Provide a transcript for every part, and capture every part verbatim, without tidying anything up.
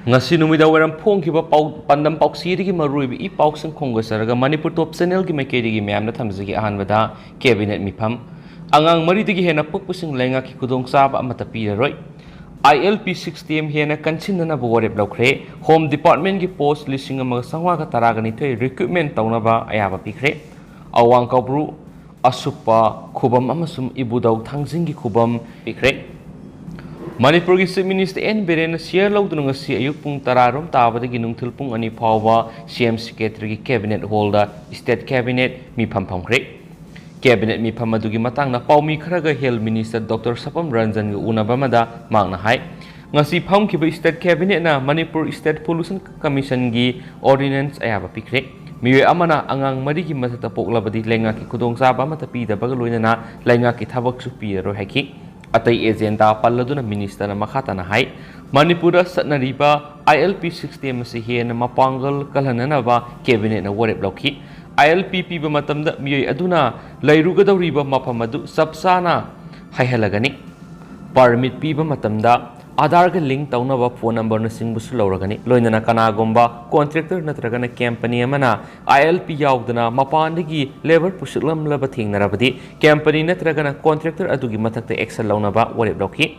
ꯉꯁꯤ ꯅꯨꯃꯤꯗꯥꯡ ꯋꯥꯏꯔꯝ ꯐꯣꯡꯈꯤꯕ ꯄꯥꯎ-, ꯄꯥꯟꯗꯝ ꯄꯥꯎꯆꯦꯗꯒꯤ ꯃꯔꯨꯑꯣꯏꯕ ꯏ ꯄꯥꯎꯁꯤꯡ ꯈꯣꯝꯒꯠꯆꯔꯒ ꯃꯅꯤꯄꯨꯔ ꯇꯣꯞ ꯆꯦꯅꯦꯜꯒꯤ ꯃꯥꯏꯀꯩꯗꯒꯤ ꯃꯌꯥꯝꯗ ꯊꯝꯖꯒꯦ꯫ ꯑꯍꯥꯟꯕꯗ ꯀꯦꯕꯤꯅꯦꯠ ꯃꯤꯐꯝ꯫ ꯑꯉꯥꯡ ꯃꯔꯤꯗꯒꯤ ꯍꯦꯟꯅ ꯄꯣꯛꯄꯁꯤꯡ ꯂꯩꯉꯥꯛꯀꯤ ꯈꯨꯗꯣꯡꯆꯥꯕ ꯑꯃꯠꯇ ꯄꯤꯔꯔꯣꯏ꯫ ILP sixty M ꯍꯦꯟꯅ ꯀꯟꯁꯤꯟꯅꯅꯕ ꯋꯥꯔꯦꯞ ꯂꯧꯈ꯭ꯔꯦ꯫ ꯍꯣꯝ ꯗꯤꯄꯥꯔꯠꯃꯦꯟꯒꯤ ꯄꯣꯁ ꯂꯤꯁꯤꯡ ꯑꯃꯒ ꯆꯥꯝꯃꯉꯥꯒ ꯇꯔꯥꯒ ꯅꯤꯊꯣꯏ ꯔꯤꯀ꯭ꯔꯨꯠꯃꯦꯟ ꯇꯧꯅꯕ ꯑꯌꯥꯕ ꯄꯤꯈ꯭ꯔꯦ꯫ ꯑꯋꯥꯡ ꯀꯧꯕ꯭ꯔꯨ, ꯑꯁꯨꯞꯄ ꯈꯨꯕꯝ ꯑꯃꯁꯨꯡ ꯏꯕꯨꯙꯧ ꯊꯥꯡꯖꯤꯡꯒꯤ ꯈꯨꯕꯝ ꯄꯤꯈ꯭ꯔꯦ꯫ ꯃꯅꯤꯄꯨꯔꯒꯤ Chief Minister N ꯕꯤꯔꯦꯟꯅ ꯁꯤꯌꯔ ꯂꯧꯗꯨꯅ ꯉꯁꯤ ꯑꯌꯨꯛ ꯄꯨꯡ ꯇꯔꯥ ꯔꯣꯝ ꯇꯥꯕꯗꯒꯤ ꯅꯨꯡꯊꯤꯜ ꯄꯨꯡ ꯑꯅꯤ ꯐꯥꯎꯕ CM Secretariatꯒꯤ Cabinet Hallꯗ State Cabinet ꯃꯤꯐꯝ ꯐꯝꯈ꯭ꯔꯦ꯫ Cabinet ꯃꯤꯐꯝ ꯑꯗꯨꯒꯤ ꯃꯇꯥꯡꯗ ꯄꯥꯎꯃꯤ ꯈꯔꯒ Health Minister Doctor ꯁꯄꯝ ꯔꯟꯖꯟꯒ ꯎꯅꯕ ꯑꯃꯗ ꯃꯍꯥꯛꯅ ꯍꯥꯏ, ꯉꯁꯤ ꯐꯝꯈꯤꯕ State Cabinetꯅ Manipur State Pollution Commissionꯒꯤ ordinance ꯑꯌꯥꯕ ꯄꯤꯈ꯭ꯔꯦ꯫ ꯃꯤꯑꯣꯏ ꯑꯃꯅ ꯑꯉꯥꯡ ꯃꯔꯤꯒꯤ ꯃꯊꯛꯇ ꯄꯣꯛꯂꯕꯗꯤ ꯂꯩꯉꯥꯛꯀꯤ ꯈꯨꯗꯣꯡꯆꯥꯕ ꯑꯃꯠꯇ ꯄꯤꯗꯕꯒ ꯂꯣꯏꯅꯅ ꯂꯩꯉꯥꯛꯀꯤ ꯊꯕꯛꯁꯨ ꯄꯤꯔꯔꯣꯏ ꯍꯥꯏꯈꯤ꯫ ꯑꯇꯩ agenda ꯄꯜꯂꯗꯨꯅ ministerꯅ ꯃꯈꯥ ꯇꯥꯅ ꯍꯥꯏ, ꯃꯅꯤꯄꯨꯔꯗ ꯆꯠꯅꯔꯤꯕ ILP sixty M ꯑꯁꯤ ꯍꯦꯟꯅ ꯃꯄꯥꯡꯒꯜ ꯀꯜꯍꯟꯅꯅꯕ Cabinetꯅ ꯋꯥꯔꯦꯞ ꯂꯧꯈꯤ꯫ ILP ꯄꯤꯕ ꯃꯇꯝꯗ ꯃꯤꯑꯣꯏ ꯑꯗꯨꯅ ꯂꯩꯔꯨꯒꯗꯧꯔꯤꯕ ꯃꯐꯝ ꯑꯗꯨ ꯆꯞ ꯆꯥꯅ ꯍꯥꯏꯍꯜꯂꯒꯅꯤ꯫ Permit ꯄꯤꯕ ꯃꯇꯝꯗ Aadhaarꯒ link ꯇꯧꯅꯕ phone numberꯅꯆꯤꯡꯕꯁꯨ ꯂꯧꯔꯒꯅꯤ꯫ ꯂꯣꯏꯅꯅ ꯀꯅꯥꯒꯨꯝꯕ contractor ꯅꯠꯇ꯭ꯔꯒꯅ company ꯑꯃꯅ ILP ꯌꯥꯎꯗꯅ ꯃꯄꯥꯟꯗꯒꯤ labour ꯄꯨꯁꯤꯜꯂꯝꯂꯕ ꯊꯦꯡꯅꯔꯕꯗꯤ company ꯅꯠꯇ꯭ꯔꯒꯅ contractor ꯑꯗꯨꯒꯤ ꯃꯊꯛꯇ action ꯂꯧꯅꯕ ꯋꯥꯔꯦꯞ ꯂꯧꯈꯤ꯫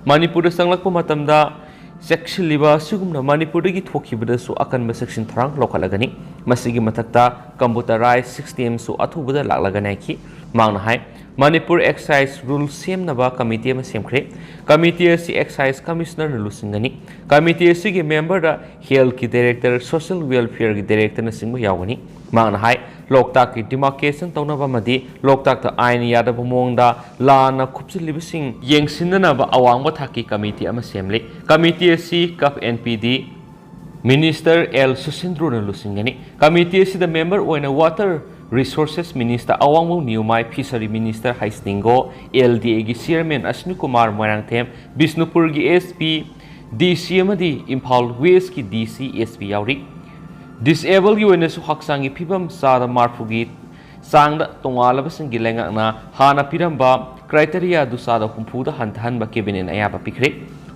ꯃꯅꯤꯄꯨꯔꯗ ꯆꯪꯂꯛꯄ ꯃꯇꯝꯗ ꯆꯦꯛꯁꯤꯜꯂꯤꯕ ꯑꯁꯤꯒꯨꯝꯅ ꯃꯅꯤꯄꯨꯔꯗꯒꯤ ꯊꯣꯛꯈꯤꯕꯗꯁꯨ ꯑꯀꯟꯕ ꯆꯦꯛꯁꯤꯟ ꯊꯧꯔꯥꯡ ꯂꯧꯈꯠꯂꯒꯅꯤ꯫ ꯃꯁꯤꯒꯤ ꯃꯊꯛꯇ computerized systemꯁꯨ ꯑꯊꯨꯕꯗ ꯂꯥꯛꯂꯒꯅꯤ ꯍꯥꯏꯈꯤ꯫ ꯃꯍꯥꯛꯅ ꯍꯥꯏ, ꯃꯅꯤꯄꯨꯔ excise rule ꯁꯦꯝꯅꯕ committee ꯑꯃ ꯁꯦꯝꯈ꯭ꯔꯦ꯫ Committee ꯑꯁꯤ excise commissionerꯅ ꯂꯨꯆꯤꯡꯒꯅꯤ꯫ Committee ꯑꯁꯤꯒꯤ memberꯗ healthꯀꯤ director, social welfareꯒꯤ directorꯅꯆꯤꯡꯕ ꯌꯥꯎꯒꯅꯤ꯫ ꯃꯍꯥꯛꯅ ꯍꯥꯏ, ꯂꯣꯛꯇꯥꯛꯀꯤ demarcation ꯇꯧꯅꯕ ꯑꯃꯗꯤ ꯂꯣꯛꯇꯥꯛꯇ ꯑꯥꯏꯟ ꯌꯥꯗꯕ ꯃꯑꯣꯡꯗ ꯂꯥꯟꯅ ꯈꯨꯞꯆꯤꯜꯂꯤꯕꯁꯤꯡ ꯌꯦꯡꯁꯤꯟꯅꯅꯕ ꯑꯋꯥꯡꯕ ꯊꯥꯛꯀꯤ committee ꯑꯃ ꯁꯦꯝꯂꯤ꯫ Committee ꯑꯁꯤ CAF and PD Minister L ꯁꯨꯁꯤꯟꯗ꯭ꯔꯣꯅ ꯂꯨꯆꯤꯡꯒꯅꯤ꯫ Committee ꯑꯁꯤꯗ member ꯑꯣꯏꯅ Water Resources Minister ꯑꯋꯥꯡꯕꯝ ꯅꯤꯌꯨꯃꯥꯏ, Fishery Minister ꯍꯩꯁꯅꯤꯡꯒꯣ, LDAꯒꯤ chairman Aswini Kumar Moirangthem, ꯕꯤꯁꯅꯨꯄꯨꯔꯒꯤ SP, DC ꯑꯃꯗꯤ ꯏꯝꯐꯥꯜ Westꯀꯤ DC, SP ꯌꯥꯎꯔꯤ꯫ Disabledꯀꯤ ꯑꯣꯏꯅꯁꯨ ꯍꯛꯆꯥꯡꯒꯤ ꯐꯤꯕꯝ ꯆꯥꯗ ꯃꯔꯐꯨꯒꯤ ꯆꯥꯡꯗ ꯇꯣꯉꯥꯜꯂꯕꯁꯤꯡꯒꯤ ꯂꯩꯉꯥꯛꯅ ꯍꯥꯟꯅ ꯄꯤꯔꯝꯕ criteria ꯑꯗꯨ ꯆꯥꯗ ꯍꯨꯝꯐꯨꯗ ꯍꯟꯊꯍꯟꯕ Cabinetꯅ ꯑꯌꯥꯕ ꯄꯤꯈ꯭ꯔꯦ꯫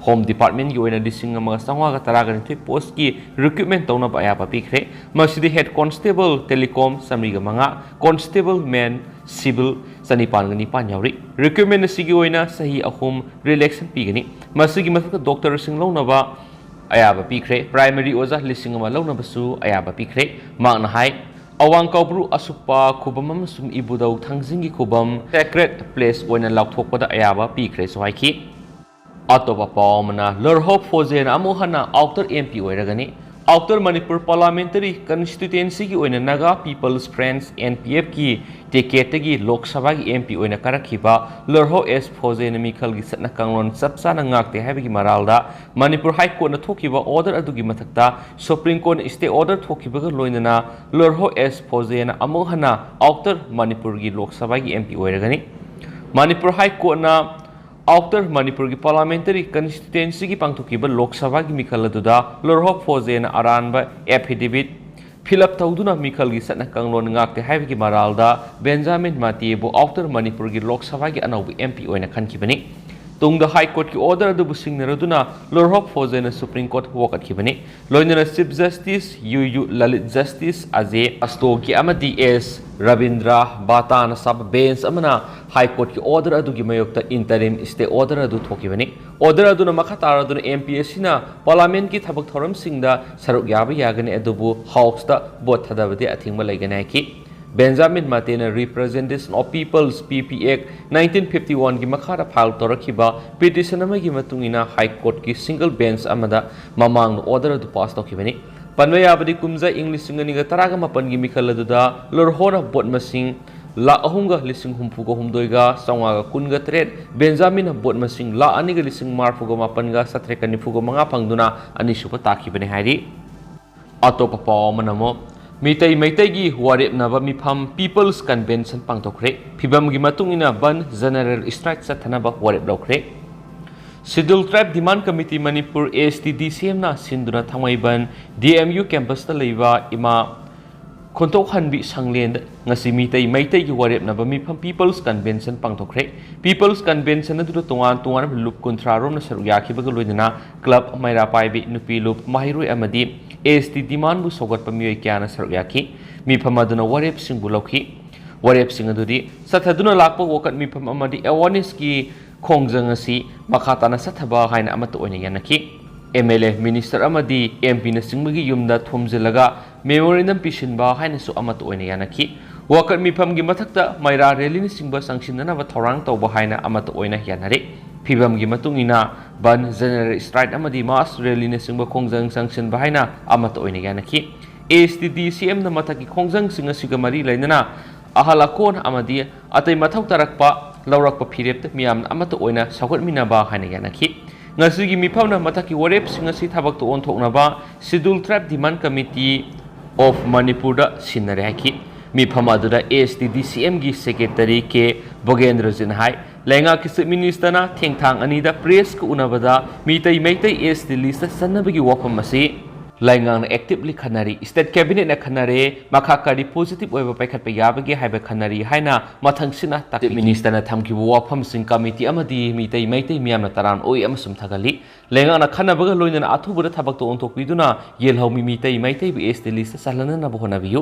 Home Department ꯀꯤ ꯑꯣꯏꯅ ꯂꯤꯁꯤꯡ ꯑꯃꯒ ꯆꯥꯝꯃꯉꯥꯒ ꯇꯔꯥꯒ ꯅꯤꯊꯣꯏ post ꯀꯤ recruitment ꯇꯧꯅꯕ ꯑꯌꯥꯕ ꯄꯤꯈ꯭ꯔꯦ꯫ ꯃꯁꯤꯗ Head Constable Telecom ꯆꯥꯃꯔꯤꯒ ꯃꯉꯥ, Constable Men Civil ꯆꯅꯤꯄꯥꯟꯒ ꯅꯤꯄꯥꯟ ꯌꯥꯎꯔꯤ꯫ Recruitment ꯑꯁꯤꯒꯤ ꯑꯣꯏꯅ ꯆꯍꯤ ꯑꯍꯨꯝ relaxation ꯄꯤꯒꯅꯤ꯫ ꯃꯁꯤꯒꯤ ꯃꯊꯛꯇ doctor ꯁꯤꯡ ꯂꯧꯅꯕ ꯑꯌꯥꯕ ꯄꯤꯈ꯭ꯔꯦ꯫ Primary ꯑꯣꯖꯥ ꯂꯤꯁꯤꯡ ꯑꯃ ꯂꯧꯅꯕꯁꯨ ꯑꯌꯥꯕ ꯄꯤꯈ꯭ꯔꯦ꯫ ꯃꯍꯥꯛꯅ ꯍꯥꯏ, ꯑꯋꯥꯡ ꯀꯥꯎꯕ꯭ꯔꯨ, ꯑꯁꯨꯛꯄ ꯈꯨꯕꯝ ꯑꯃꯁꯨꯡ ꯏꯕꯨꯙꯧ ꯊꯥꯡꯖꯤꯡꯒꯤ ꯈꯨꯕꯝ sacred place ꯑꯣꯏꯅ ꯂꯥꯎꯊꯣꯛꯄꯗ ꯑꯌꯥꯕ ꯄꯤꯈ꯭ꯔꯦꯁꯨ ꯍꯥꯏꯈꯤ꯫ ꯑꯇꯣꯞꯄ ꯄꯥꯎ ꯑꯃꯅ, ꯂꯣꯔꯍꯣ ꯐꯣꯖꯦꯅ ꯑꯃꯨꯛ ꯍꯟꯅ Outer M P ꯑꯣꯏꯔꯒꯅꯤ꯫ Outer Manipur Parliamentary Constituency ꯒꯤ ꯑꯣꯏꯅ Naga People's Front, N P F ꯀꯤ ticket ꯇꯒꯤ ꯂꯣꯛ ꯁꯚꯥꯒꯤ M P ꯑꯣꯏꯅ ꯀꯥꯔꯛꯈꯤꯕ ꯂꯣꯔꯍꯣ ꯑꯦꯁ ꯐꯣꯖꯦꯅ ꯃꯤꯈꯜꯒꯤ ꯆꯠꯅ ꯀꯥꯡꯂꯣꯟ ꯆꯞ ꯆꯥꯅ ꯉꯥꯛꯇꯦ ꯍꯥꯏꯕꯒꯤ ꯃꯔꯥꯜꯗ ꯃꯅꯤꯄꯨꯔ High Court ꯅ ꯊꯣꯛꯈꯤꯕ order ꯑꯗꯨꯒꯤ ꯃꯊꯛꯇ Supreme Court ꯅ stay order ꯊꯣꯛꯈꯤꯕꯒ ꯂꯣꯏꯅꯅ ꯂꯣꯔꯍꯣ ꯑꯦꯁ ꯐꯣꯖꯦꯅ ꯑꯃꯨꯛ ꯍꯟꯅ Outer ꯃꯅꯤꯄꯨꯔꯒꯤ ꯂꯣꯛ ꯁꯚꯥꯒꯤ M P ꯑꯣꯏꯔꯒꯅꯤ꯫ ꯃꯅꯤꯄꯨꯔ High Court ꯅ Outer ꯃꯅꯤꯄꯨꯔꯒꯤ Parliamentary Constituency ꯒꯤ ꯄꯥꯡꯊꯣꯛꯈꯤꯕ ꯂꯣꯛ ꯁꯚꯥꯒꯤ ꯃꯤꯈꯜ ꯑꯗꯨꯗ ꯂꯣꯔꯍꯣ ꯐꯣꯖꯦꯅ ꯑꯔꯥꯟꯕ affidavit fill up ꯇꯧꯗꯨꯅ ꯃꯤꯈꯜꯒꯤ ꯆꯠꯅ ꯀꯥꯡꯂꯣꯟ ꯉꯥꯛꯇꯦ ꯍꯥꯏꯕꯒꯤ ꯃꯔꯥꯜꯗ ꯕꯦꯟꯖꯥꯃꯤꯟ ꯃꯥꯇꯦꯕꯨ Outer ꯃꯅꯤꯄꯨꯔꯒꯤ ꯂꯣꯛ ꯁꯚꯥꯒꯤ ꯑꯅꯧꯕ M P ꯑꯣꯏꯅ ꯈꯟꯈꯤꯕꯅꯤ꯫ ꯇꯨꯡꯗ High Court ꯀꯤ order ꯑꯗꯨꯕꯨ ꯁꯤꯡꯅꯔꯗꯨꯅ ꯂꯣꯔꯍꯣ ꯐꯣꯖꯦꯅ Supreme Court ꯋꯥꯀꯠꯈꯤꯕꯅꯤ꯫ ꯂꯣꯏꯅꯅ Chief Justice U U Lalit, Justice Ajay Rastogi ꯑꯃꯗꯤ ꯑꯦꯁ ꯔꯕꯤꯟꯗ꯭ꯔ ꯕꯥꯇꯥꯅ ꯁꯥꯕ bench ꯑꯃꯅ High Court ꯀꯤ order ꯑꯗꯨꯒꯤ ꯃꯥꯌꯣꯛꯇ interim stay order ꯑꯗꯨ ꯊꯣꯛꯈꯤꯕꯅꯤ꯫ Order ꯑꯗꯨꯅ ꯃꯈꯥ ꯇꯥꯔꯗꯨꯅ M P ꯑꯁꯤꯅ Parliament ꯀꯤ ꯊꯕꯛ ꯊꯧꯔꯝꯁꯤꯡꯗ ꯁꯔꯨꯛ ꯌꯥꯕ ꯌꯥꯒꯅꯤ, ꯑꯗꯨꯕꯨ House ꯇ vote ꯊꯥꯗꯕꯗꯤ ꯑꯊꯤꯡꯕ ꯂꯩꯒꯅꯤ ꯍꯥꯏꯈꯤ꯫ Benjamin ꯃꯥꯇꯦꯅ Representation of Peoples, P P Act nineteen fifty one ꯒꯤ ꯃꯈꯥꯗ file ꯇꯧꯔꯛꯈꯤꯕ petition ꯑꯃꯒꯤ ꯃꯇꯨꯡ ꯏꯟꯅ High Court ꯀꯤ single bench ꯑꯃꯗ ꯃꯃꯥꯡꯗ order ꯑꯗꯨ pass ꯇꯧꯈꯤꯕꯅꯤ꯫ ꯄꯟꯕ ꯌꯥꯕꯗꯤ, ꯀꯨꯝꯖꯥ ꯏꯪ ꯂꯤꯁꯤꯡ ꯑꯅꯤꯒ ꯇꯔꯥꯒ ꯃꯥꯄꯟꯒꯤ ꯃꯤꯈꯜ ꯑꯗꯨꯗ ꯂꯣꯔꯍꯣꯅ vote ꯃꯁꯤꯡ ꯂꯥꯈ ꯑꯍꯨꯝꯒ ꯂꯤꯁꯤꯡ ꯍꯨꯝꯐꯨꯒ ꯍꯨꯝꯗꯣꯏꯒ ꯆꯥꯝꯃꯉꯥꯒ ꯀꯨꯟꯒ ꯇꯔꯦꯠ, ꯕꯦꯟꯖꯥꯃꯤꯟꯅ vote ꯃꯁꯤꯡ ꯂꯥꯈ ꯑꯅꯤꯒ ꯂꯤꯁꯤꯡ ꯃꯔꯤꯐꯨꯒ ꯃꯥꯄꯟꯒ ꯆꯥꯇ꯭ꯔꯦꯠꯀ ꯅꯤꯐꯨꯒ ꯃꯉꯥ ꯐꯪꯗꯨꯅ ꯑꯅꯤꯁꯨꯕ ꯇꯥꯈꯤꯕꯅꯤ ꯍꯥꯏꯔꯤ꯫ ꯑꯇꯣꯞꯄ ꯄꯥꯎ ꯑꯃꯅ ꯑꯃꯨꯛ, ꯃꯤꯇꯩ ꯃꯩꯇꯩꯒꯤ ꯋꯥꯔꯦꯞꯅꯕ ꯃꯤꯐꯝ People's Convention ꯄꯥꯡꯊꯣꯛꯈ꯭ꯔꯦ꯫ ꯐꯤꯕꯝꯒꯤ ꯃꯇꯨꯡ ꯏꯟꯅ ꯕꯟ, general strike ꯆꯠꯊꯅꯕ ꯋꯥꯔꯦꯞ ꯂꯧꯈ꯭ꯔꯦ꯫ Scheduled Tribe Demand Committee Manipur, S T D C M ꯅ ꯁꯤꯟꯗꯨꯅ ꯊꯥꯡꯃꯩꯕꯟ D M U campus ꯇ ꯂꯩꯕ ꯏꯃꯥ ꯈꯣꯟꯊꯣꯛꯍꯟꯕꯤ ꯁꯪꯂꯦꯟꯗ ꯉꯁꯤ ꯃꯤꯇꯩ ꯃꯩꯇꯩꯒꯤ ꯋꯥꯔꯦꯞꯅꯕ ꯃꯤꯐꯝ People's Convention ꯄꯥꯡꯊꯣꯛꯈ꯭ꯔꯦ꯫ People's Convention ꯑꯗꯨꯗ ꯇꯣꯉꯥꯟ ꯇꯣꯉꯥꯟꯕ ꯂꯨꯞ ꯀꯨꯟꯊ꯭ꯔꯥ ꯔꯣꯝꯅ ꯁꯔꯨꯛ ꯌꯥꯈꯤꯕꯒ ꯂꯣꯏꯅꯅ club, ꯃꯩꯔꯥ ꯄꯥꯏꯕꯤ, ꯅꯨꯄꯤ ꯂꯨꯞ, ꯃꯍꯩꯔꯣꯏ ꯑꯃꯗꯤ S T demand ꯕꯨ ꯁꯧꯒꯠꯄ ꯃꯤꯑꯣꯏ ꯀꯌꯥꯅ ꯁꯔꯨꯛ ꯌꯥꯈꯤ꯫ ꯃꯤꯐꯝ ꯑꯗꯨꯅ ꯋꯥꯔꯦꯞꯁꯤꯡꯕꯨ ꯂꯧꯈꯤ꯫ ꯋꯥꯔꯦꯞꯁꯤꯡ ꯑꯗꯨꯗꯤ ꯆꯠꯊꯗꯨꯅ ꯂꯥꯛꯄ ꯋꯥꯀꯠ ꯃꯤꯐꯝ ꯑꯃꯗꯤ awareness ꯀꯤ ꯈꯣꯡꯖꯪ ꯑꯁꯤ ꯃꯈꯥ ꯇꯥꯅ ꯆꯠꯊꯕ ꯍꯥꯏꯅ ꯑꯃꯠꯇ ꯑꯣꯏꯅ ꯌꯥꯅꯈꯤ꯫ M L A, minister ꯑꯃꯗꯤ M P ꯅꯆꯤꯡꯕꯒꯤ ꯌꯨꯝꯗ ꯊꯣꯝꯖꯤꯜꯂꯒ memorandum ꯄꯤꯁꯤꯟꯕ ꯍꯥꯏꯅꯁꯨ ꯑꯃꯠꯇ ꯑꯣꯏꯅ ꯌꯥꯅꯈꯤ꯫ ꯋꯥꯀꯠ ꯃꯤꯐꯝꯒꯤ ꯃꯊꯛꯇ ꯃꯩꯔꯥ rally ꯅꯆꯤꯡꯕ ꯆꯪꯁꯤꯟꯅꯅꯕ ꯊꯧꯔꯥꯡ ꯇꯧꯕ ꯍꯥꯏꯅ ꯑꯃꯠꯇ ꯑꯣꯏꯅ ꯌꯥꯅꯔꯤ꯫ ꯐꯤꯕꯝꯒꯤ ꯃꯇꯨꯡ ꯏꯟꯅ ꯕꯟ, general strike ꯑꯃꯗꯤ mass rally ꯅꯆꯤꯡꯕ ꯈꯣꯡꯖꯪ ꯆꯪꯁꯤꯟꯕ ꯍꯥꯏꯅ ꯑꯃꯠꯇ ꯑꯣꯏꯅ ꯌꯥꯅꯈꯤ꯫ S T D C M ꯅ ꯃꯊꯛꯀꯤ ꯈꯣꯡꯖꯪꯁꯤꯡ ꯑꯁꯤꯒ ꯃꯔꯤ ꯂꯩꯅꯅ ꯑꯍꯜ ꯑꯀꯣꯟ ꯑꯃꯗꯤ ꯑꯇꯩ ꯃꯊꯧ ꯇꯥꯔꯛꯄ ꯂꯧꯔꯛꯄ ꯐꯤꯔꯦꯞꯇ ꯃꯤꯌꯥꯝꯅ ꯑꯃꯠꯇ ꯑꯣꯏꯅ ꯁꯧꯒꯠꯃꯤꯟꯅꯕ ꯍꯥꯏꯅ ꯌꯥꯅꯈꯤ꯫ ꯉꯁꯤꯒꯤ ꯃꯤꯐꯝꯅ ꯃꯊꯛꯀꯤ ꯋꯥꯔꯦꯞꯁꯤꯡ ꯑꯁꯤ ꯊꯕꯛꯇ ꯑꯣꯟꯊꯣꯛꯅꯕ Scheduled Tribe Demand Committee of Manipur ꯗ ꯁꯤꯟꯅꯔꯦ ꯍꯥꯏꯈꯤ꯫ ꯃꯤꯐꯝ ꯑꯗꯨꯗ S T D C M ꯒꯤ secretary K ꯚꯣꯒꯦꯟꯗ꯭ꯔꯖꯤꯠꯅ ꯍꯥꯏ, ꯂꯩꯉꯥꯛꯀꯤ chief minister ꯅ ꯊꯦꯡꯊꯥꯡ ꯑꯅꯤꯗ press ꯀ ꯎꯅꯕꯗ Meitei Meitei S T list ꯇ ꯆꯟꯅꯕꯒꯤ ꯋꯥꯐꯝ ꯑꯁꯤ ꯂꯩꯉꯥꯛꯅ actively ꯈꯟꯅꯔꯤ, state cabinet ꯅ ꯈꯟꯅꯔꯦ, ꯃꯈꯥ ꯀꯔꯤ positive ꯑꯣꯏꯕ ꯄꯥꯏꯈꯠꯄ ꯌꯥꯕꯒꯦ ꯍꯥꯏꯕ ꯈꯟꯅꯔꯤ ꯍꯥꯏꯅ ꯃꯊꯪꯁꯤꯠꯅ ꯇꯥꯛꯄꯤ꯫ Chief minister ꯅ ꯊꯝꯈꯤꯕ ꯋꯥꯐꯝꯁꯤꯡ committee ꯑꯃꯗꯤ ꯃꯤꯇꯩ ꯃꯩꯇꯩ ꯃꯤꯌꯥꯝꯅ ꯇꯔꯥꯝꯅ ꯑꯣꯛꯏ ꯑꯃꯁꯨꯡ ꯊꯥꯒꯠꯂꯤ꯫ ꯂꯩꯉꯥꯛꯅ ꯈꯟꯅꯕꯒ ꯂꯣꯏꯅꯅ ꯑꯊꯨꯕꯗ ꯊꯕꯛꯇ ꯑꯣꯟꯊꯣꯛꯄꯤꯗꯨꯅ ꯌꯦꯜꯍꯧꯃꯤ ꯃꯤꯇꯩ ꯃꯩꯇꯩꯕꯨ S T list ꯇ ꯆꯜꯍꯟꯅꯅꯕ ꯍꯣꯠꯅꯕꯤꯌꯨ꯫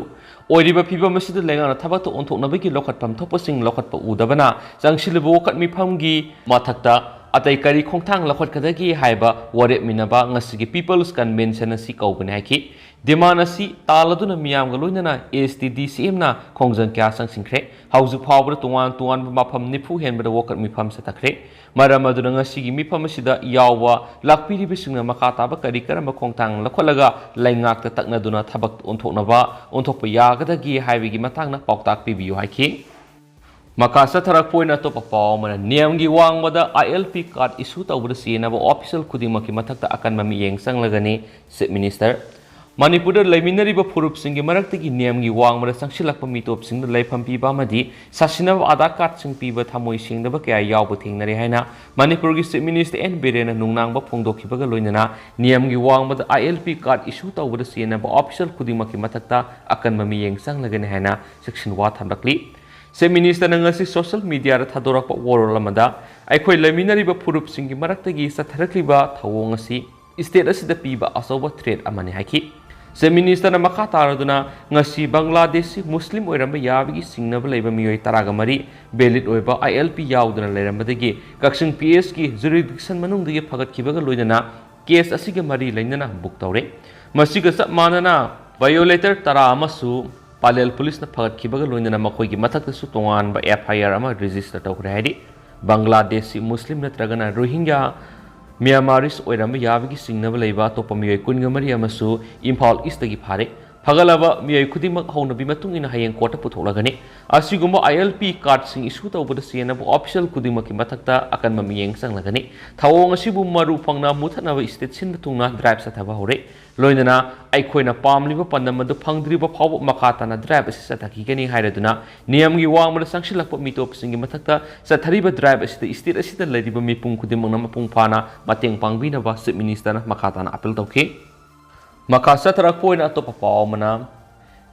ꯑꯣꯏꯔꯤꯕ ꯐꯤꯕꯝ ꯑꯁꯤꯗ ꯂꯩꯉꯥꯛꯅ ꯊꯕꯛꯇ ꯑꯣꯟꯊꯣꯛꯅꯕꯒꯤ ꯂꯧꯈꯠꯐꯝ ꯊꯣꯛꯄꯁꯤꯡ ꯂꯧꯈꯠꯄ ꯎꯗꯕꯅ ꯆꯪꯁꯤꯜꯂꯤꯕ ꯋꯥꯀꯠ ꯃꯤꯐꯝꯒꯤ ꯃꯊꯛꯇ ꯑꯇꯩ ꯀꯔꯤ ꯈꯣꯡꯊꯥꯡ ꯂꯧꯈꯠꯀꯗꯒꯦ ꯍꯥꯏꯕ ꯋꯥꯔꯦꯞꯃꯤꯟꯅꯕ ꯉꯁꯤꯒꯤ People's Convention ꯑꯁꯤ ꯀꯧꯕꯅꯤ ꯍꯥꯏꯈꯤ꯫ Demand ꯑꯁꯤ ꯇꯥꯜꯂꯗꯨꯅ ꯃꯤꯌꯥꯝꯒ ꯂꯣꯏꯅꯅ S T D C M ꯅ ꯈꯣꯡꯖꯪ ꯀꯌꯥ ꯆꯪꯁꯤꯟꯈ꯭ꯔꯦ꯫ ꯍꯧꯖꯤꯛ ꯐꯥꯎꯕꯗ ꯇꯣꯉꯥꯟ ꯇꯣꯉꯥꯟꯕ ꯃꯐꯝ ꯅꯤꯐꯨ ꯍꯦꯟꯕꯗ ꯋꯥꯀꯠ ꯃꯤꯐꯝ ꯆꯠꯊꯈ꯭ꯔꯦ꯫ ꯃꯔꯝ ꯑꯗꯨꯅ ꯉꯁꯤꯒꯤ ꯃꯤꯐꯝ ꯑꯁꯤꯗ ꯌꯥꯎꯕ ꯂꯥꯛꯄꯤꯔꯤꯕꯁꯤꯡꯅ ꯃꯈꯥ ꯇꯥꯕ ꯀꯔꯤ ꯀꯔꯝꯕ ꯈꯣꯡꯊꯥꯡ ꯂꯧꯈꯠꯂꯒ ꯂꯩꯉꯥꯛꯇ ꯇꯛꯅꯗꯨꯅ ꯊꯕꯛ ꯑꯣꯟꯊꯣꯛꯅꯕ, ꯑꯣꯟꯊꯣꯛꯄ ꯌꯥꯒꯗꯒꯦ ꯍꯥꯏꯕꯒꯤ ꯃꯇꯥꯡꯗ ꯄꯥꯎꯇꯥꯛ ꯄꯤꯕꯤꯌꯨ ꯍꯥꯏꯈꯤ꯫ ꯃꯈꯥ ꯆꯠꯊꯔꯛꯄ ꯑꯣꯏꯅ ꯑꯇꯣꯞꯄ ꯄꯥꯎ ꯑꯃꯅ, ꯅꯤꯌꯝꯒꯤ ꯋꯥꯡꯃꯗ I L P card issue ꯇꯧꯕꯗ ꯆꯦꯟꯅꯕ official ꯈꯨꯗꯤꯡꯃꯛꯀꯤ ꯃꯊꯛꯇ ꯑꯀꯟꯕ ꯃꯤꯠꯌꯦꯡ ꯆꯪꯂꯒꯅꯤ, Chief Minister꯫ ꯃꯅꯤꯄꯨꯔꯗ ꯂꯩꯃꯤꯟꯅꯔꯤꯕ ꯐꯨꯔꯨꯞꯁꯤꯡꯒꯤ ꯃꯔꯛꯇꯒꯤ ꯅꯤꯌꯝꯒꯤ ꯋꯥꯡꯃꯗ ꯆꯪꯁꯤꯜꯂꯛꯄ ꯃꯤꯇꯣꯞꯁꯤꯡꯗ ꯂꯩꯐꯝ ꯄꯤꯕ ꯑꯃꯗꯤ ꯁꯥꯁꯤꯟꯅꯕ ꯑꯥꯙꯥꯔ ꯀꯥꯔꯗꯁꯤꯡ ꯄꯤꯕ ꯊꯃꯣꯏ ꯁꯦꯡꯗꯕ ꯀꯌꯥ ꯌꯥꯎꯕ ꯊꯦꯡꯅꯔꯦ ꯍꯥꯏꯅ ꯃꯅꯤꯄꯨꯔꯒꯤ ꯆꯤꯐ ꯃꯤꯅꯤꯁꯇꯔ ꯑꯦꯟ ꯕꯤꯔꯦꯟꯅ ꯅꯨꯡꯅꯥꯡꯕ ꯐꯣꯡꯗꯣꯛꯈꯤꯕꯒ ꯂꯣꯏꯅꯅ ꯅꯤꯌꯝꯒꯤ ꯋꯥꯡꯃꯗ ꯑꯥꯏ ꯑꯦꯜ ꯄꯤ ꯀꯥꯔꯗ ꯏꯁꯨ ꯇꯧꯕꯗ ꯆꯦꯟꯅꯕ ꯑꯣꯐꯤꯁꯤꯌꯦꯜ ꯈꯨꯗꯤꯡꯃꯛꯀꯤ ꯃꯊꯛꯇ ꯑꯀꯟꯕ ꯃꯤꯠꯌꯦꯡ ꯆꯪꯂꯒꯅꯤ ꯍꯥꯏꯅ ꯆꯦꯛꯁꯤꯟꯋꯥ ꯊꯝꯂꯛꯂꯤ꯫ ꯆꯤꯐ ꯃꯤꯅꯤꯁꯇꯔꯅ ꯉꯁꯤ ꯁꯣꯁꯤꯌꯦꯜ ꯃꯤꯗꯤꯌꯥꯗ ꯊꯥꯗꯣꯔꯛꯄ ꯋꯥꯔꯣꯜ ꯑꯃꯗ ꯑꯩꯈꯣꯏ ꯂꯩꯃꯤꯟꯅꯔꯤꯕ ꯐꯨꯔꯨꯞꯁꯤꯡꯒꯤ ꯃꯔꯛꯇꯒꯤ ꯆꯠꯊꯔꯛꯂꯤꯕ ꯊꯧꯑꯣꯡ ꯑꯁꯤ ꯁ꯭ꯇꯦꯠ ꯑꯁꯤꯗ ꯄꯤꯕ ꯑꯆꯧꯕ ꯊ꯭ꯔꯦꯠ ꯑꯃꯅꯤ ꯍꯥꯏꯈꯤ꯫ ꯆꯤꯐ ꯃꯤꯅꯤꯁꯇꯔꯅ ꯃꯈꯥ ꯇꯥꯔꯗꯨꯅ ꯉꯁꯤ ꯕꯪꯒ꯭ꯂꯥꯗꯦꯁꯤ ꯃꯨꯁꯂꯤꯝ ꯑꯣꯏꯔꯝꯕ ꯌꯥꯕꯒꯤ ꯆꯤꯡꯅꯕ ꯂꯩꯕ ꯃꯤꯑꯣꯏ ꯇꯔꯥꯒ ꯃꯔꯤ ꯚꯦꯂꯤꯗ ꯑꯣꯏꯕ ꯑꯥꯏ ꯑꯦꯜ ꯄꯤ ꯌꯥꯎꯗꯅ ꯂꯩꯔꯝꯕꯗꯒꯤ ꯀꯛꯆꯤꯡ ꯄꯤ ꯑꯦꯁꯀꯤ ꯖꯨꯔꯤꯗꯤꯛꯁꯟ ꯃꯅꯨꯡꯗꯒꯤ ꯐꯒꯠꯈꯤꯕꯒ ꯂꯣꯏꯅꯅ ꯀꯦꯁ ꯑꯁꯤꯒ ꯃꯔꯤ ꯂꯩꯅꯅ ꯕꯨꯛ ꯇꯧꯔꯦ꯫ ꯃꯁꯤꯒ ꯆꯞ ꯃꯥꯟꯅꯅ ꯚꯥꯏꯑꯣꯂꯦꯇꯔ ꯇꯔꯥ ꯑꯃꯁꯨ ꯄꯥꯂꯦꯜ ꯄꯨꯂꯤꯁꯅ ꯐꯒꯠꯈꯤꯕꯒ ꯂꯣꯏꯅꯅ ꯃꯈꯣꯏꯒꯤ ꯃꯊꯛꯇꯁꯨ ꯇꯣꯉꯥꯟꯕ ꯑꯦꯐ ꯑꯥꯏ ꯑꯥꯔ ꯑꯃ ꯔꯦꯖꯤꯁꯇꯔ ꯇꯧꯈ꯭ꯔꯦ ꯍꯥꯏꯔꯤ꯫ ꯕꯪꯒ꯭ꯂꯥꯗꯦꯁꯤ ꯃꯨꯁꯂꯤꯝ ꯅꯠꯇ꯭ꯔꯒꯅ ꯔꯣꯍꯤꯡꯒ꯭ꯌꯥ ꯃ꯭ꯌꯥꯟꯃꯥꯔꯤꯁ ꯑꯣꯏꯔꯝꯕ ꯌꯥꯕꯒꯤ ꯆꯤꯡꯅꯕ ꯂꯩꯕ ꯑꯇꯣꯞꯄ ꯃꯤꯑꯣꯏ ꯀꯨꯟꯒ ꯃꯔꯤ ꯑꯃꯁꯨ ꯏꯝꯐꯥꯜ ꯏꯁꯇꯒꯤ ꯐꯥꯔꯦ꯫ ꯐꯒꯠꯂꯕ ꯃꯤꯑꯣꯏ ꯈꯨꯗꯤꯡꯃꯛ ꯍꯧꯅꯕꯤ ꯃꯇꯨꯡ ꯏꯟꯅ ꯍꯌꯦꯡ ꯀꯣꯔꯠꯇ ꯄꯨꯊꯣꯛꯂꯒꯅꯤ꯫ ꯑꯁꯤꯒꯨꯝꯕ ꯑꯥꯏ ꯑꯦꯜ ꯄꯤ ꯀꯥꯔꯗꯁꯤꯡ ꯏꯁꯨ ꯇꯧꯕꯗ ꯆꯦꯟꯅꯕ ꯑꯣꯐꯤꯁꯤꯌꯦꯜ ꯈꯨꯗꯤꯡꯃꯛꯀꯤ ꯃꯊꯛꯇ ꯑꯀꯟꯕ ꯃꯤꯠꯌꯦꯡ ꯆꯪꯂꯒꯅꯤ꯫ ꯊꯧꯑꯣꯡ ꯑꯁꯤꯕꯨ ꯃꯔꯨ ꯐꯪꯅ ꯃꯨꯊꯠꯅꯕ ꯁ꯭ꯇꯦꯠ ꯁꯤꯟꯕ ꯊꯨꯡꯅ ꯗ꯭ꯔꯥꯏꯚ ꯆꯠꯊꯕ ꯍꯧꯔꯦ꯫ ꯂꯣꯏꯅꯅ ꯑꯩꯈꯣꯏꯅ ꯄꯥꯝꯂꯤꯕ ꯄꯥꯟꯗꯝ ꯑꯗꯨ ꯐꯪꯗ꯭ꯔꯤꯕ ꯐꯥꯎꯕ ꯃꯈꯥ ꯇꯥꯅ ꯗ꯭ꯔꯥꯏꯚ ꯑꯁꯤ ꯆꯠꯊꯈꯤꯒꯅꯤ ꯍꯥꯏꯔꯗꯨꯅ ꯅꯤꯌꯝꯒꯤ ꯋꯥꯡꯃꯗ ꯆꯪꯁꯤꯜꯂꯛꯄ ꯃꯤꯇꯣꯞꯁꯤꯡꯒꯤ ꯃꯊꯛꯇ ꯆꯠꯊꯔꯤꯕ ꯗ꯭ꯔꯥꯏꯚ ꯑꯁꯤꯗ ꯁ꯭ꯇꯦꯠ ꯑꯁꯤꯗ ꯂꯩꯔꯤꯕ ꯃꯤꯄꯨꯝ ꯈꯨꯗꯤꯡꯃꯛꯅ ꯃꯄꯨꯡ ꯐꯥꯅ ꯃꯇꯦꯡ ꯄꯥꯡꯕꯤꯅꯕ ꯆꯤꯐ ꯃꯤꯅꯤꯁꯇꯔꯅ ꯃꯈꯥ ꯇꯥꯅ ꯑꯥꯄꯤꯜ ꯇꯧꯈꯤ꯫ ꯃꯈꯥ ꯆꯠꯊꯔꯛꯄ ꯑꯣꯏꯅ ꯑꯇꯣꯞꯄ ꯄꯥꯎ ꯑꯃꯅ,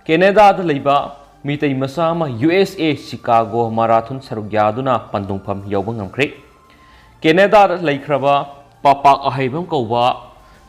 ꯀꯦꯅꯦꯗꯥꯗ ꯂꯩꯕ ꯃꯤꯇꯩ ꯃꯆꯥ ꯑꯃ ꯌꯨ ꯑꯦꯁ ꯑꯦ ꯆꯤꯀꯥꯒꯣ ꯃꯔꯥꯊꯣꯟ ꯁꯔꯨꯛ ꯌꯥꯗꯨꯅ ꯄꯟꯊꯨꯡꯐꯝ ꯌꯧꯕ ꯉꯝꯈ꯭ꯔꯦ꯫ ꯀꯦꯅꯦꯗꯥꯗ ꯂꯩꯈ꯭ꯔꯕ ꯄꯥꯄꯥꯛ ꯑꯍꯩꯕꯝ ꯀꯧꯕ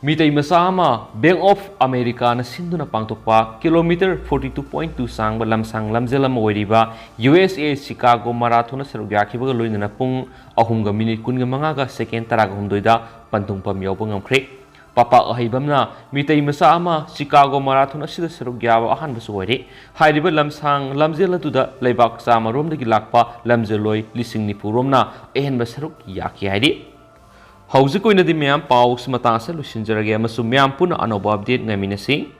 ꯃꯤꯇꯩ ꯃꯆꯥ ꯑꯃ ꯕꯦꯡꯛ ꯑꯣꯐ ꯑꯃꯦꯔꯤꯀꯥꯅ ꯁꯤꯟꯗꯨꯅ ꯄꯥꯡꯊꯣꯛꯄ kilometre forty two point two ꯁꯥꯡꯕ ꯂꯝꯁꯥꯡ ꯂꯝꯖꯦꯜ ꯑꯃ ꯑꯣꯏꯔꯤꯕ ꯌꯨ ꯑꯦꯁ ꯑꯦ ꯆꯤꯀꯥꯒꯣ ꯃꯔꯥꯊꯣꯟꯗ ꯁꯔꯨꯛ ꯌꯥꯈꯤꯕꯒ ꯂꯣꯏꯅꯅ ꯄꯨꯡ ꯑꯍꯨꯝꯒ ꯃꯤꯅꯤꯠ ꯀꯨꯟꯒ ꯃꯉꯥꯒ ꯁꯦꯀꯦꯟ ꯇꯔꯥꯒ ꯍꯨꯝꯗꯣꯏꯗ ꯄꯟꯊꯨꯡꯐꯝ ꯌꯧꯕ ꯉꯝꯈ꯭ꯔꯦ꯫ ꯄꯥꯄꯥꯛ ꯑꯍꯩꯕꯝꯅ ꯃꯤꯇꯩ ꯃꯆꯥ ꯑꯃ ꯆꯤꯀꯥꯒꯣ ꯃꯔꯥꯊꯣꯟ ꯑꯁꯤꯗ ꯁꯔꯨꯛ ꯌꯥꯕ ꯑꯍꯥꯟꯕꯁꯨ ꯑꯣꯏꯔꯦ꯫ ꯍꯥꯏꯔꯤꯕ ꯂꯝꯁꯥꯡ ꯂꯝꯖꯦꯜ ꯑꯗꯨꯗ ꯂꯩꯕꯥꯛ ꯆꯥꯝꯃ ꯔꯣꯝꯗꯒꯤ ꯂꯥꯛꯄ ꯂꯝꯖꯦꯜꯂꯣꯏ ꯂꯤꯁꯤꯡ ꯅꯤꯐꯨ ꯔꯣꯝꯅ ꯑꯍꯦꯟꯕ ꯁꯔꯨꯛ ꯌꯥꯈꯤ ꯍꯥꯏꯔꯤ꯫ ꯍꯧꯖꯤꯛ ꯑꯣꯏꯅꯗꯤ ꯃꯌꯥꯝ ꯄꯥꯎꯁꯤ ꯃꯇꯥꯡ ꯑꯁꯤꯗ ꯂꯣꯏꯁꯤꯟꯖꯔꯒꯦ ꯑꯃꯁꯨꯡ ꯃꯌꯥꯝ ꯄꯨꯟꯅ ꯑꯅꯧꯕ ꯑꯞꯗꯦꯠ ꯉꯥꯏꯃꯤꯟꯅꯁꯤ꯫